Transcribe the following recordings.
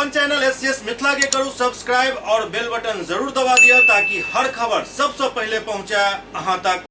अपन channel SCS Mithila के करू सब्सक्राइब और बेल बटन जरूर दबा दिया ताकि हर खबर सबसे पहले पहुंचे अहां तक।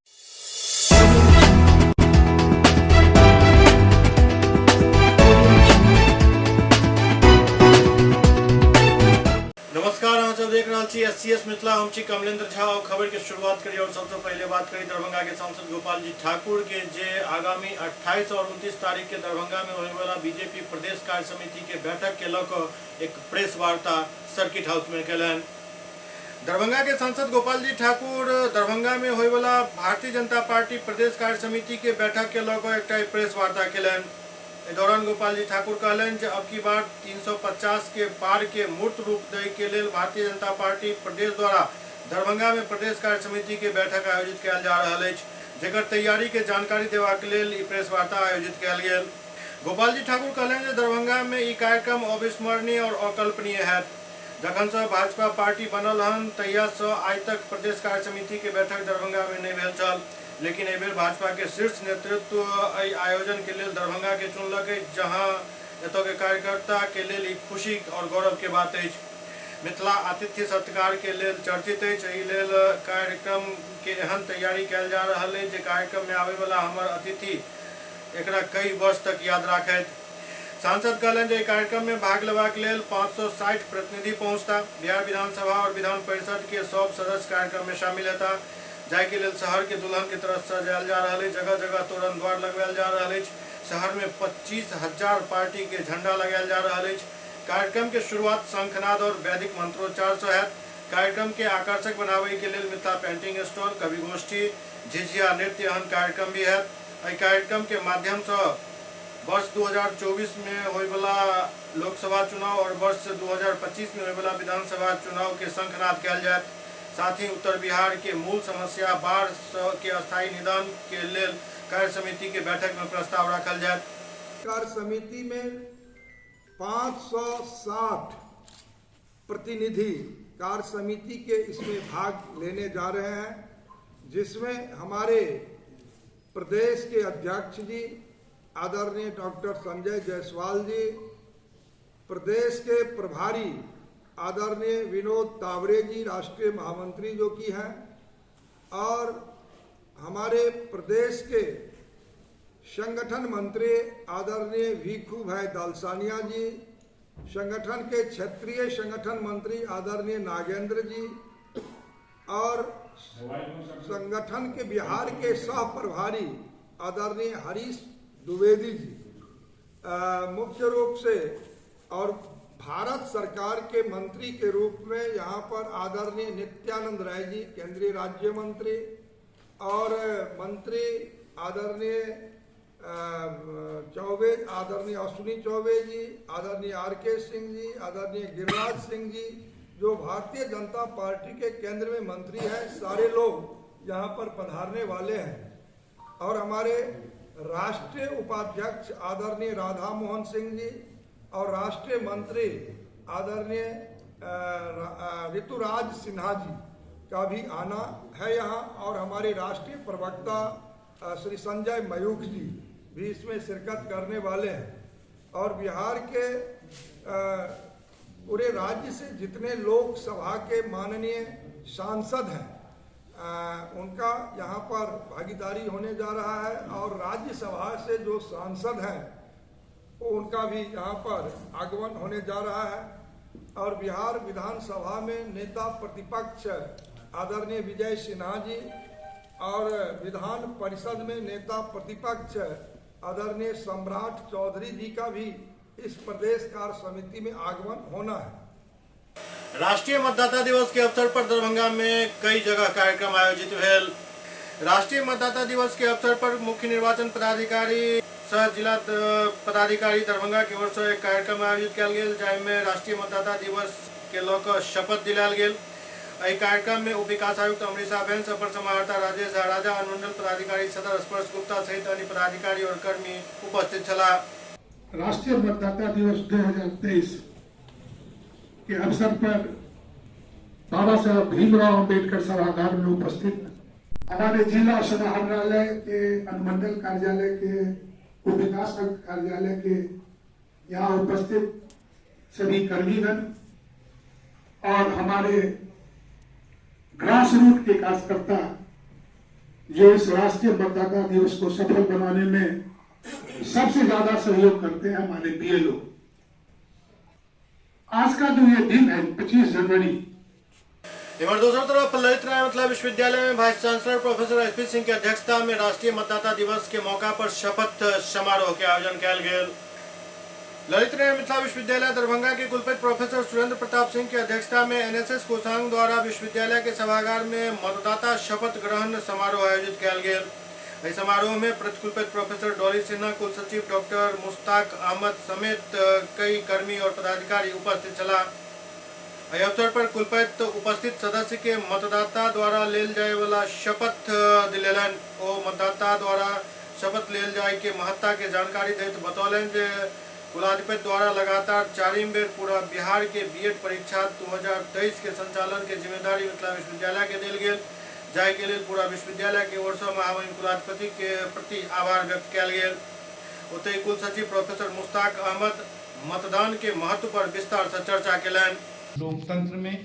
नमस्कार, अहाँ सब देख रहल छी एससीएस मिथिला। हम छी कमलेंद्र झा और खबर के शुरुआत करी और सबसे पहले बात करी दरभंगा के सांसद गोपाल जी ठाकुर के, जे आगामी 28 और 29 तारीख के दरभंगा में होने वाला बीजेपी प्रदेश कार्य समिति के बैठक के लऽ कऽ एक प्रेस वार्ता सर्किट हाउस में कयलनि। दरभंगा के सांसद गोपाल जी ठाकुर दरभंगा में होय वाला भारतीय जनता पार्टी प्रदेश कार्य समिति के बैठक के लऽ कऽ एकटा प्रेस वार्ता कयलनि। एहि दौरान गोपाल जी ठाकुर कहलनि जे अब की बार 350 के पार के मूर्त रूप दै के लेल भारतीय जनता पार्टी प्रदेश द्वारा दरभंगा में प्रदेश कार्य समिति के बैठक आयोजित कयल जा रहल अछि, जेकर तैयारी के जानकारी देबाक लेल ई प्रेस वार्ता आयोजित कयल गेल। गोपाल जी ठाकुर कहलनि जे दरभंगा में ई कार्यक्रम अविस्मरणीय और अकल्पनीय हैत। जखन से भाजपा पार्टी बनल हन तहिया से आइ तक प्रदेश कार्य समिति के बैठक दरभंगा में नहीं भेल छल, लेकिन एहि बेर भाजपा के शीर्ष नेतृत्व एहि आयोजन के लेल दरभंगा के चुनलक अछि, जहां एतय के कार्यकर्ता के लेल ई खुशी और गौरव के बात अछि। मिथिला आतिथ्य सत्कार के लेल चर्चित अछि, एहि लेल कार्यक्रम के एहन तैयारी कयल जा रहल अछि जे कार्यक्रम में आबय वाला हमर अतिथि एकरा कई वर्ष तक याद राखथि। सांसद कहलनि जे एहि कार्यक्रम में भाग लेबाक लेल 560 प्रतिनिधि पहुंचता। बिहार विधानसभा और विधान परिषद के सब सदस्य कार्यक्रम में शामिल हेता, जाहि के लेल शहर के दुल्हन के तरह सजायल जा रहल अछि। जगह जगह तोरण द्वार लगवायल जा रहल अछि। शहर में 25,000 पार्टी के झंडा लगायल जा रहल अछि। कार्यक्रम के शुरुआत शंखनाद और वैदिक मंत्रोच्चार से हैत। कार्यक्रम के आकर्षक बनाबय के लेल मिथिला पेंटिंग स्टॉल, कवि गोष्ठी, झिझिया नृत्य एहन कार्यक्रम भी हैत। एहि कार्यक्रम के माध्यम से वर्ष 2024 में होयवला लोकसभा चुनाव और वर्ष 2025 में होयवला विधानसभा चुनाव के शंखनाद कयल जायत। साथ ही उत्तर बिहार के मूल समस्या बाढ़ के अस्थायी निदान के लेल कार्य समिति के बैठक में प्रस्ताव राखल जायत। कार्य समिति में 560 प्रतिनिधि कार्य समिति के इसमें भाग लेने जा रहे हैं, जिसमें हमारे प्रदेश के अध्यक्ष जी आदरणीय डॉक्टर संजय जायसवाल जी, प्रदेश के प्रभारी आदरणीय विनोद तावड़े जी राष्ट्रीय महामंत्री जो की हैं, और हमारे प्रदेश के संगठन मंत्री आदरणीय भीखू भाई दालसानिया जी, संगठन के क्षेत्रीय संगठन मंत्री आदरणीय नागेंद्र जी, और संगठन के बिहार के सह प्रभारी आदरणीय हरीश द्विवेदी जी, मुख्य रूप से और भारत सरकार के मंत्री के रूप में यहाँ पर आदरणीय नित्यानंद राय जी केंद्रीय राज्य मंत्री, और मंत्री आदरणीय चौबे, आदरणीय अश्विनी चौबे जी, आदरणीय are के सिंह जी, आदरणीय गिरिराज सिंह जी जो भारतीय जनता पार्टी के केंद्र में मंत्री हैं, सारे लोग यहाँ पर पधारने वाले हैं। और हमारे राष्ट्रीय उपाध्यक्ष आदरणीय राधा मोहन सिंह जी और राष्ट्रीय मंत्री आदरणीय ऋतुराज सिन्हा जी का भी आना है यहाँ। और हमारे राष्ट्रीय प्रवक्ता श्री संजय मयूख जी भी इसमें शिरकत करने वाले हैं। और बिहार के पूरे राज्य से जितने लोकसभा के माननीय सांसद हैं उनका यहाँ पर भागीदारी होने जा रहा है, और राज्यसभा से जो सांसद हैं वो उनका भी यहाँ पर आगमन होने जा रहा है। और बिहार विधानसभा में नेता प्रतिपक्ष आदरणीय विजय सिन्हा जी और विधान परिषद में नेता प्रतिपक्ष आदरणीय सम्राट चौधरी जी का भी इस प्रदेश कार्य समिति में आगमन होना है। राष्ट्रीय मतदाता दिवस के अवसर पर दरभंगा में कई जगह कार्यक्रम आयोजित भेल। राष्ट्रीय मतदाता दिवस के अवसर पर मुख्य निर्वाचन पदाधिकारी सह जिला पदाधिकारी दरभंगा की ओर से एक कार्यक्रम आयोजित कयल गेल, जाहि में राष्ट्रीय मतदाता दिवस के लऽ कऽ शपथ दिलायल गेल। एहि कार्यक्रम में उप विकास आयुक्त अमरीशा बैंस, अपर समाहर्ता राजेश झा राजा, अनुमंडल पदाधिकारी सदर स्पर्श गुप्ता सहित अन्य पदाधिकारी और कर्मी उपस्थित छलाह। राष्ट्रीय मतदाता दिवस 2023 के अवसर पर बाबा साहब भीमराव अम्बेडकर सभागार में उपस्थित हमारे जिला समाहरणालय के, अनुमंडल कार्यालय के, उप विकास आयुक्त कार्यालय के यहाँ उपस्थित सभी कर्मीगण और हमारे ग्रास रूट के कार्यकर्ता जो इस राष्ट्रीय मतदाता दिवस को सफल बनाने में सबसे ज्यादा सहयोग करते हैं, हमारे बीएलओ। आज का जो ये दिन है 25 जनवरी। इधर दोसर तरफ ललित नारायण मिथिला विश्वविद्यालय में vice chancellor professor SP Singh के अध्यक्षता में राष्ट्रीय मतदाता दिवस के मौका पर शपथ समारोह के आयोजन कयल गेल। ललित नारायण मिथिला विश्वविद्यालय दरभंगा के कुलपति प्रोफेसर सुरेंद्र प्रताप सिंह की अध्यक्षता में एनएसएस कोषांग द्वारा विश्वविद्यालय के सभागार में मतदाता शपथ ग्रहण समारोह आयोजित कयल गेल। एहि समारोह में प्रतिकुलपति प्रोफेसर डॉली सिन्हा, कुल सचिव डॉक्टर मुश्ताक अहमद समेत कई कर्मी और पदाधिकारी उपस्थित छलाह। एहि अवसर पर कुलपति उपस्थित सदस्य के मतदाता द्वारा लेल जाय वाला शपथ दिलेलनि। ओ मतदाता द्वारा शपथ लेल जाय के महत्ता के जानकारी दैत बतौलनि जे कुलाधिपति द्वारा लगातार चारिम बेर पूरा बिहार के बीएड परीक्षा 2023 के संचालन के जिम्मेदारी मिथिला विश्वविद्यालय के देल गेल, जाहि के लेल पूरा विश्वविद्यालय के ओर से महामहिम कुलाधिपति के प्रति आभार व्यक्त कयल गेल। ओतहि कुल सचिव प्रोफेसर मुश्ताक अहमद मतदान के महत्व पर विस्तार से चर्चा केलनि। लोकतंत्र में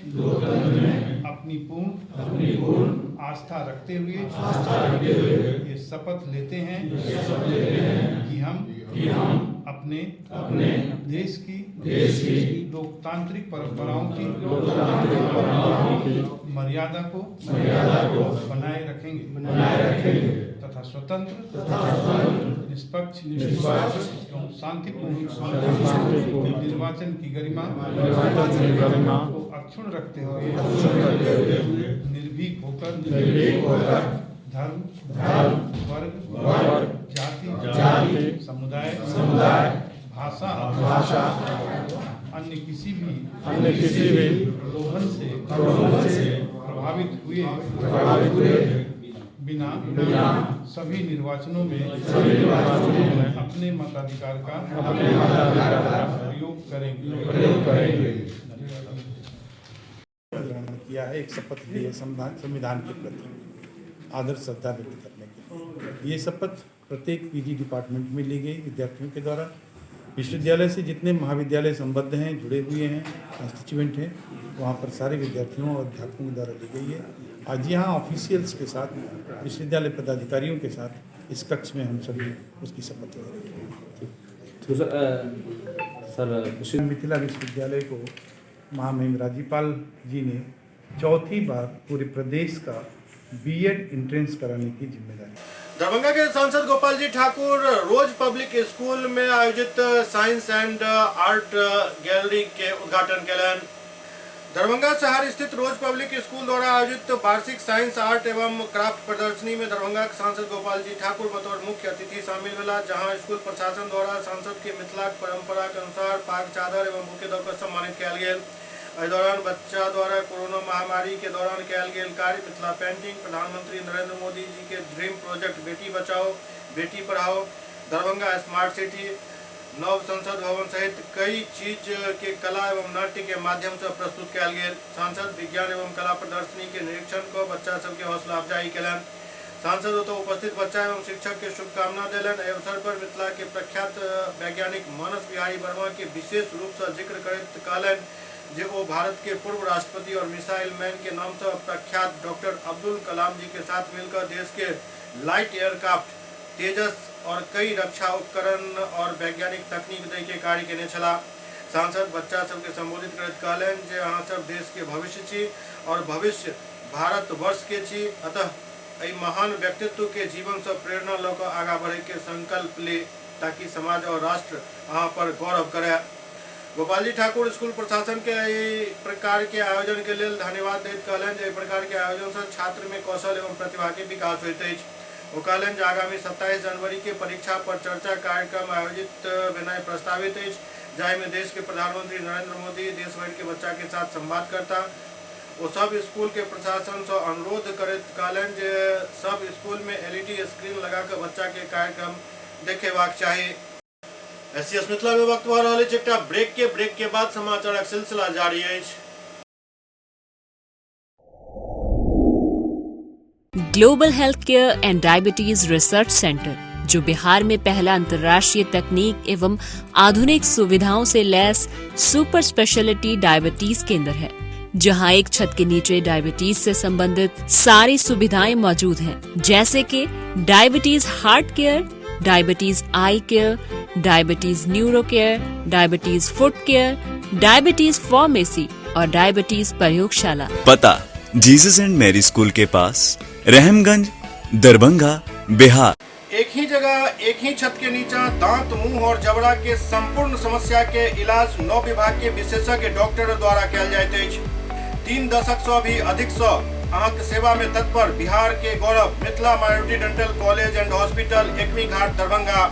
अपनी पूर्ण आस्था रखते हुए ये शपथ लेते हैं कि हम अपने देश की लोकतांत्रिक परंपराओं की मर्यादा को बनाए रखेंगे तथा स्वतंत्र, निष्पक्ष एवं शांतिपूर्ण निर्वाचन की गरिमा को अक्षुण्ण रखते हुए निर्भीक होकर धर्म, वर्ग, जाति, समुदाय, भाषा, अन्य किसी भी प्रलोभन से प्रभावित हुए बिना सभी निर्वाचनों में अपने मताधिकार का प्रयोग करेंगे। ग्रहण किया है, एक शपथ ली है संविधान के प्रति आदर श्रद्धा व्यक्त करने के लिए। ये शपथ प्रत्येक पीजी डिपार्टमेंट में ली गई विद्यार्थियों के द्वारा। विश्वविद्यालय से जितने महाविद्यालय संबद्ध हैं, जुड़े हुए हैं, कॉन्स्टिट्यूएंट हैं, वहाँ पर सारे विद्यार्थियों और अध्यापकों के द्वारा ली गई है। आज यहाँ ऑफिशियल्स के साथ, विश्वविद्यालय पदाधिकारियों के साथ इस कक्ष में हम सभी उसकी शपथ ले रहे हैं। तो सर मिथिला विश्वविद्यालय को महामहिम राज्यपाल जी ने चौथी बार पूरे प्रदेश का बीएड एंट्रेंस कराने की जिम्मेदारी। दरभंगा के सांसद गोपाल जी ठाकुर रोज पब्लिक स्कूल में आयोजित साइंस एंड आर्ट गैलरी के उद्घाटन केलनि। दरभंगा शहर स्थित रोज पब्लिक स्कूल द्वारा आयोजित वार्षिक साइंस आर्ट एवं क्राफ्ट प्रदर्शनी में दरभंगा के सांसद गोपाल जी ठाकुर बतौर मुख्य अतिथि शामिल भेला, जहां स्कूल प्रशासन द्वारा सांसद के मिथिला परंपरा के अनुसार पाग चादर एवं बुके दऽ कऽ सम्मानित कयल गेल। एहि दौरान बच्चा द्वारा कोरोना महामारी के दौरान कयल गेल कार्य, मिथिला पेंटिंग, प्रधानमंत्री नरेंद्र मोदी जी के dream project Beti Bachao Beti Padhao, Darbhanga smart city, नव संसद भवन सहित कई चीज के कला एवं नाट्य के माध्यम से प्रस्तुत कयल गेल। सांसद विज्ञान एवं कला प्रदर्शनी के निरीक्षण कऽ बच्चा सबके हौसला अफजाई केलनि। सांसद ओतऽ उपस्थित बच्चा एवं शिक्षक के शुभकामना देलनि। एहि अवसर पर मिथिला के प्रख्यात वैज्ञानिक मानस बिहारी वर्मा के विशेष रूप से जिक्र करैत कहलनि जे ओ भारत के पूर्व राष्ट्रपति और मिसाइल मैन के नाम से प्रख्यात डॉक्टर अब्दुल कलाम जी के साथ मिलकर देश के लाइट एयरक्राफ्ट तेजस और कई रक्षा उपकरण और वैज्ञानिक तकनीक दै के कार्य केने छलाह। सांसद बच्चा सबके संबोधित करैत कहलनि जे अहाँ सब देश के भविष्य छी और भविष्य भारत वर्ष के छी, अतः एहि महान व्यक्तित्व के जीवन से प्रेरणा लऽ कऽ आगाँ बढ़े के संकल्प ली ताकि समाज और राष्ट्र अहाँ पर गौरव करे। गोपाल जी ठाकुर स्कूल प्रशासन के एहि प्रकार के आयोजन के लेल धन्यवाद दैत कहलनि जे एहि प्रकार के आयोजन से छात्र में कौशल एवं प्रतिभा के विकास होइत अछि। ओ कहलनि जे आगामी 27 जनवरी के परीक्षा पर चर्चा कार्यक्रम आयोजित भेनाइ प्रस्तावित अछि, जाहिमे देश के प्रधानमंत्री नरेंद्र मोदी देश भरि के बच्चा के साथ संवाद करता। ओ सब स्कूल के प्रशासन से अनुरोध करैत कहलनि जे सब स्कूल में एलईडी स्क्रीन लगा कऽ बच्चा के कार्यक्रम देखेबाक चाही। एससीएस मिथिला में वक्त भऽ रहल अछि एकटा ब्रेक के बाद समाचारक सिलसिला जारी अछि। Global Healthcare and Diabetes Research Center, जो बिहार में पहला अंतर्राष्ट्रीय तकनीक एवं आधुनिक सुविधाओं से लैस सुपर स्पेशलिटी डायबिटीज केंद्र है, जहां एक छत के नीचे डायबिटीज से संबंधित सारी सुविधाएं मौजूद हैं, जैसे कि diabetes heart care, diabetes eye care, diabetes neuro care, diabetes foot care, diabetes pharmacy और डायबिटीज प्रयोगशाला। पता जीसस एंड मैरी स्कूल के पास, रहमगंज, दरभंगा, बिहार। एक ही जगह एक ही छत के नीचा दांत, मुंह और जबड़ा के संपूर्ण समस्या के इलाज 9 विभाग के विशेषज्ञ डॉक्टर द्वारा कयल जाइत अछि। 3 दशक से भी अधिक से अहाँके सेवा में तत्पर बिहार के गौरव Mithila minority dental college and hospital, Ekmi Ghat, Darbhanga.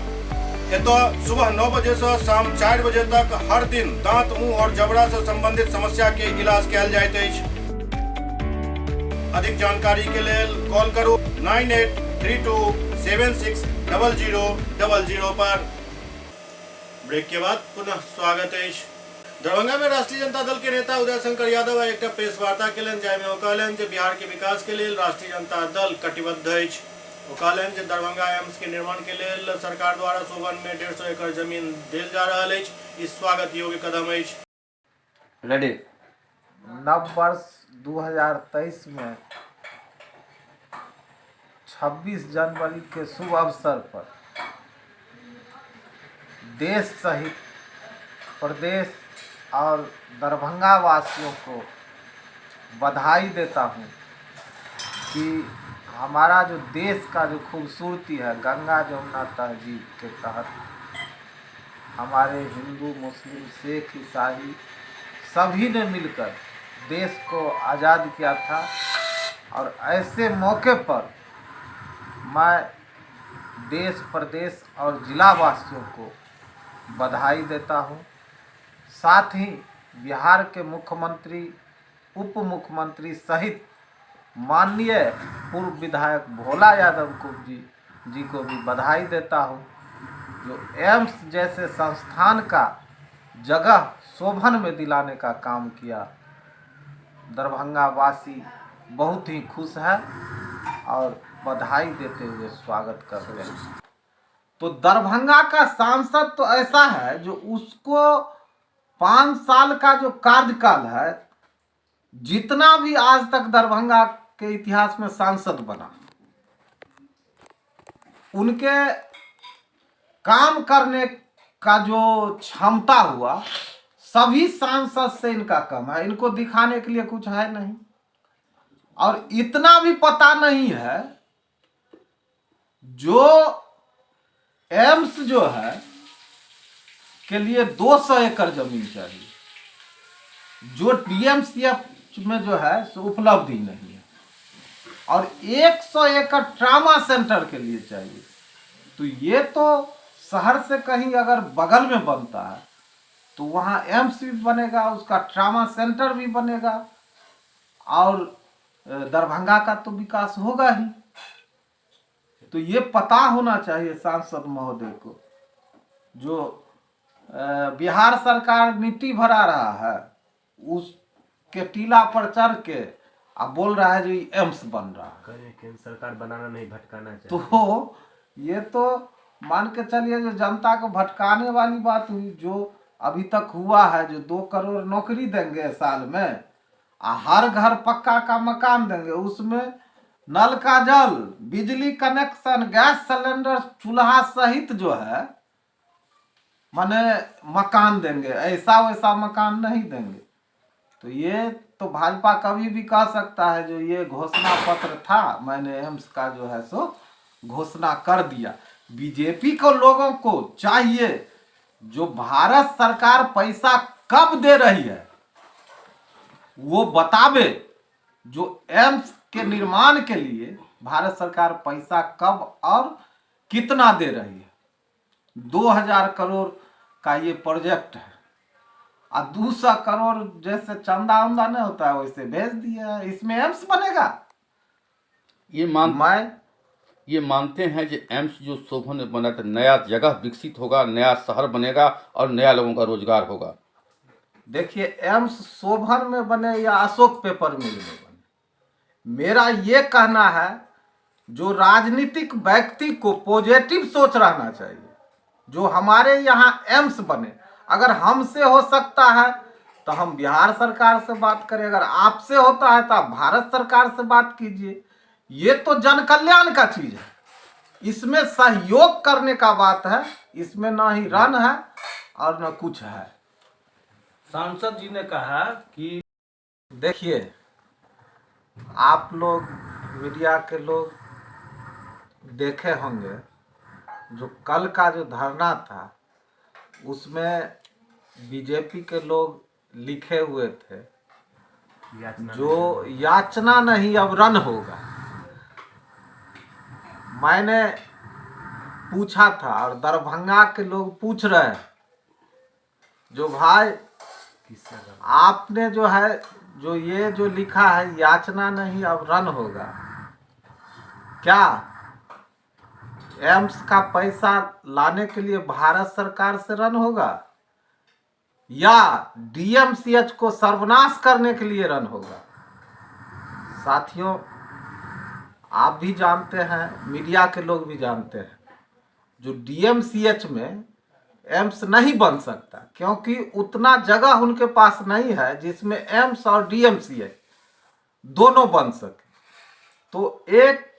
एतऽ सुबह 9 बजे से शाम 4 बजे तक हर दिन दांत, मुंह और जबड़ा से संबंधित समस्या के इलाज कयल जाइत अछि। अधिक जानकारी के लेल कॉल करू 983276 0000 पर। ब्रेक के बाद पुनः स्वागत अछि। दरभंगा में राष्ट्रीय जनता दल के नेता उदय शंकर यादव एक प्रेस वार्ता केलनि, जाहिमे ओ कहलनि जे बिहार के विकास के लेल राष्ट्रीय जनता दल कटिबद्ध अछि। ओ कहलनि जे दरभंगा एम्स के निर्माण के लेल सरकार द्वारा शोभन में 150 एकड़ जमीन देल जा रहल अछि, ई स्वागत योग्य कदम अछि। रेडी। नव वर्ष 2023 में 26 जनवरी के शुभ अवसर पर देश सहित प्रदेश और दरभंगा वासियों को बधाई देता हूँ कि हमारा जो देश का जो खूबसूरती है गंगा जमुना तहजीब के तहत हमारे हिंदू, मुस्लिम, सिख, ईसाई सभी ने मिलकर देश को आज़ाद किया था। और ऐसे मौके पर मैं देश, प्रदेश और ज़िला वासियों को बधाई देता हूँ। साथ ही बिहार के मुख्यमंत्री, उप मुख्यमंत्री सहित माननीय पूर्व विधायक भोला यादव को जी को भी बधाई देता हूँ, जो एम्स जैसे संस्थान का जगह शोभन में दिलाने का काम किया। दरभंगा वासी बहुत ही खुश है और बधाई देते हुए स्वागत कर रहे हैं। तो दरभंगा का सांसद तो ऐसा है जो उसको 5 साल का जो कार्यकाल है, जितना भी आज तक दरभंगा के इतिहास में सांसद बना, उनके काम करने का जो क्षमता हुआ सभी सांसद से इनका कम है। इनको दिखाने के लिए कुछ है नहीं। और इतना भी पता नहीं है जो एम्स जो है के लिए 200 एकड़ जमीन चाहिए, जो डीएमसीएफ में जो है सो उपलब्ध ही नहीं है, और 100 एकड़ ट्रामा सेंटर के लिए चाहिए। तो ये तो शहर से कहीं अगर बगल में बनता है तो वहाँ एम्स भी बनेगा, उसका ट्रामा सेंटर भी बनेगा और दरभंगा का तो विकास होगा ही। तो ये पता होना चाहिए सांसद महोदय को, जो बिहार सरकार मिट्टी भरा रहा है उसके टीला पर चढ़ के अब बोल रहा है जो एम्स बन रहा है। केंद्र सरकार बनाना नहीं, भटकाना चाहिए। तो ये तो मान के चलिए जो जनता को भटकाने वाली बात हुई। जो अभी तक हुआ है, जो 2 करोड़ नौकरी देंगे साल में, हर घर पक्का का मकान देंगे, उसमें नल का जल, बिजली कनेक्शन, गैस सिलेंडर, चूल्हा सहित जो है माने मकान देंगे, ऐसा वैसा मकान नहीं देंगे। तो ये तो भाजपा कभी भी कह सकता है जो ये घोषणा पत्र था, मैंने एम्स का जो है सो घोषणा कर दिया। बीजेपी को लोगों को चाहिए जो भारत सरकार पैसा कब दे रही है वो बतावे, जो एम्स के निर्माण के लिए भारत सरकार पैसा कब और कितना दे रही है। 2000 करोड़ का ये प्रोजेक्ट है और 200 करोड़ जैसे चंदा उंदा नहीं होता है वैसे भेज दिया है, इसमें एम्स बनेगा। ये मानते हैं कि एम्स जो शोभन में बना तो नया जगह विकसित होगा, नया शहर बनेगा और नया लोगों का रोजगार होगा। देखिए, एम्स शोभन में बने या अशोक पेपर मिल में बने, मेरा ये कहना है जो राजनीतिक व्यक्ति को पॉजिटिव सोच रहना चाहिए। जो हमारे यहाँ एम्स बने, अगर हमसे हो सकता है तो हम बिहार सरकार से बात करें, अगर आपसे होता है तो आप भारत सरकार से बात कीजिए। ये तो जन कल्याण का चीज़ है, इसमें सहयोग करने का बात है, इसमें ना ही रन है और ना कुछ है। सांसद जी ने कहा कि देखिए, आप लोग मीडिया के लोग देखे होंगे जो कल का जो धरना था उसमें बीजेपी के लोग लिखे हुए थे जो याचना नहीं अब रन होगा। मैंने पूछा था और दरभंगा के लोग पूछ रहे हैं, जो भाई आपने जो है जो ये जो लिखा है याचना नहीं अब रन होगा, क्या एम्स का पैसा लाने के लिए भारत सरकार से रन होगा या डीएमसीएच को सर्वनाश करने के लिए रन होगा? साथियों, आप भी जानते हैं, मीडिया के लोग भी जानते हैं, जो डीएमसीएच में एम्स नहीं बन सकता क्योंकि उतना जगह उनके पास नहीं है जिसमें एम्स और डीएमसीएच दोनों बन सके। तो एक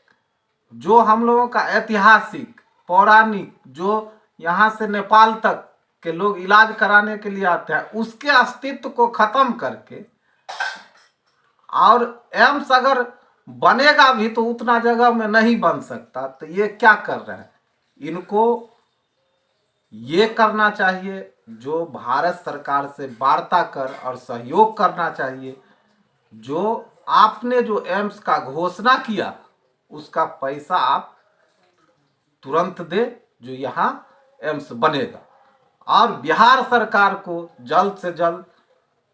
जो हम लोगों का ऐतिहासिक पौराणिक जो यहाँ से नेपाल तक के लोग इलाज कराने के लिए आते हैं, उसके अस्तित्व को ख़त्म करके, और एम्स अगर बनेगा भी तो उतना जगह में नहीं बन सकता। तो ये क्या कर रहे हैं? इनको ये करना चाहिए जो भारत सरकार से वार्ता कर और सहयोग करना चाहिए। जो आपने जो एम्स का घोषणा किया उसका पैसा आप तुरंत दे, जो यहाँ एम्स बनेगा। और बिहार सरकार को जल्द से जल्द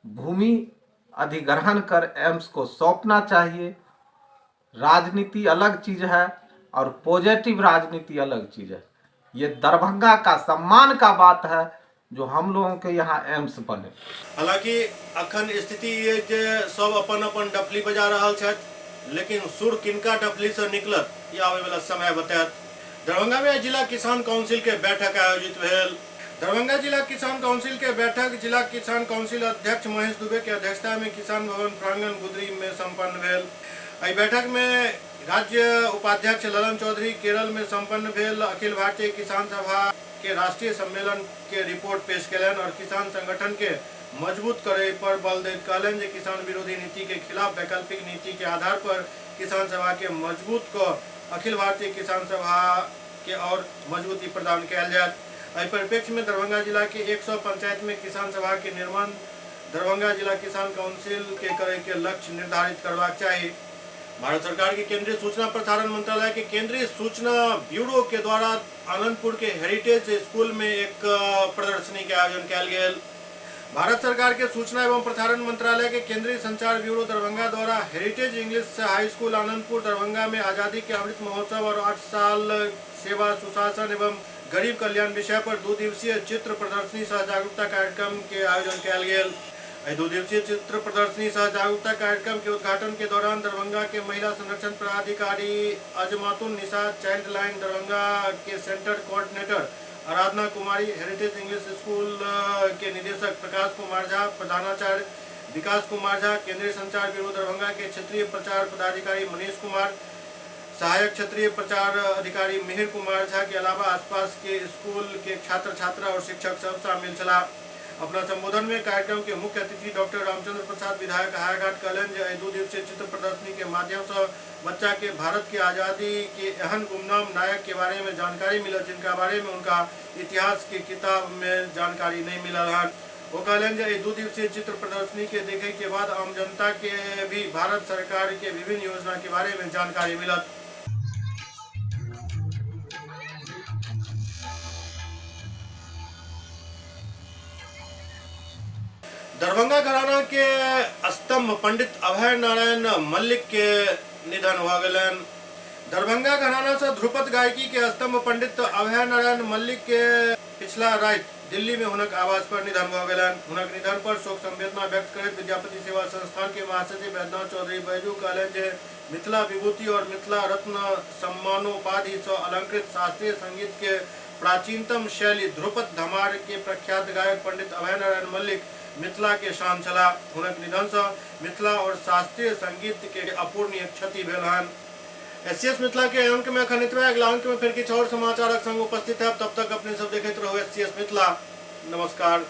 भूमि अधिग्रहण कर एम्स को सौंपना चाहिए। राजनीति अलग चीज़ है और पॉजिटिव राजनीति अलग चीज़ है। ये दरभंगा का सम्मान का बात है जो हम लोगों के यहाँ एम्स बने। हालांकि अखन स्थिति ये जे सब अपन अपन डफली बजा रहा छथि, लेकिन सुर किनका डफली से निकलत ये आवे वाला समय बतायत। दरभंगा में जिला किसान काउंसिल के बैठक आयोजित भेल। दरभंगा जिला किसान काउंसिल के बैठक जिला किसान काउंसिल अध्यक्ष महेश दुबे के अध्यक्षता में किसान भवन प्रांगण गुदरी में संपन्न भेल। एहि बैठक में राज्य उपाध्यक्ष ललन चौधरी केरल में संपन्न भेल अखिल भारतीय किसान सभा के राष्ट्रीय सम्मेलन के रिपोर्ट पेश कयलनि और किसान संगठन के मजबूत करे पर बल दैत कहलनि जे किसान विरोधी नीति के खिलाफ वैकल्पिक नीति के आधार पर किसान सभा के मजबूत क अखिल भारतीय किसान सभा के और मजबूती प्रदान कयल जायत। एहि परिप्रेक्ष्य में दरभंगा जिला के 100 पंचायत में किसान सभा के निर्माण दरभंगा जिला किसान काउंसिल के करे के लक्ष्य निर्धारित करबाक चाही। भारत सरकार के केंद्रीय सूचना प्रसारण मंत्रालय के केंद्रीय सूचना ब्यूरो के द्वारा आनंदपुर के हेरिटेज स्कूल में एक प्रदर्शनी के आयोजन कयल गेल। भारत सरकार के सूचना एवं प्रसारण मंत्रालय के केंद्रीय संचार ब्यूरो दरभंगा द्वारा heritage English high school Anandpur Darbhanga में आज़ादी के अमृत महोत्सव और 8 साल सेवा सुशासन एवं गरीब कल्याण विषय पर 2 दिवसीय चित्र प्रदर्शनी सह जागरूकता कार्यक्रम के आयोजन कयल गेल। एहि 2 दिवसीय चित्र प्रदर्शनी सह जागरूकता कार्यक्रम के उद्घाटन के दौरान दरभंगा के महिला संरक्षण पदाधिकारी अजमातुन निशा, चाइल्ड लाइन दरभंगा के centre coordinator Aradhana Kumari, heritage English school के निदेशक प्रकाश कुमार झा, प्रधानाचार्य विकास कुमार झा, केंद्रीय संचार ब्यूरो दरभंगा के क्षेत्रीय प्रचार पदाधिकारी मनीष कुमार, सहायक क्षेत्रीय प्रचार अधिकारी मिहिर कुमार झा के अलावा आसपास के स्कूल के छात्र छात्रा और शिक्षक सब शामिल छलाह। अपना संबोधन में कार्यक्रम के मुख्य अतिथि डॉक्टर रामचंद्र प्रसाद विधायक हायाघाट कहलनि जे एहि 2 दिवसीय चित्र प्रदर्शनी के माध्यम से बच्चा के भारत के आज़ादी के एहन गुमनाम नायक के बारे में जानकारी मिलल जिनका बारे में उनका इतिहास के किताब में जानकारी नहीं मिलल हन। वो कहलनि जे एहि 2 दिवसीय चित्र प्रदर्शनी के देखे के बाद आम जनता के भी भारत सरकार के विभिन्न योजना के बारे में जानकारी मिलत। दरभंगा घराना के स्तंभ पंडित अभय नारायण मल्लिक के निधन हो गेलनि। दरभंगा घराना से ध्रुपद गायकी के स्तंभ पंडित अभय नारायण मल्लिक के पिछला राति दिल्ली में हुनक आवास पर निधन भऽ गेलनि। हुनक निधन पर शोक संवेदना व्यक्त करैत विद्यापति सेवा संस्थान के महासचिव वैद्यनाथ चौधरी बैजू कहलनि जे मिथिला विभूति और मिथिला रत्न सम्मानोपाधि सँ अलंकृत शास्त्रीय संगीत के प्राचीनतम शैली ध्रुपद धमार के प्रख्यात गायक पंडित अभय नारायण मल्लिक मिथिला के शान छलाह। हुनक निधन सँ मिथिला और शास्त्रीय संगीत के अपूर्णीय क्षति भेल हन। एससीएस मिथिला के अंक में अखन एतबे। अगला अंक में फिर किछु और समाचारक संग उपस्थित है। तब तक अपने सब देखैत रहू एससीएस मिथिला। नमस्कार।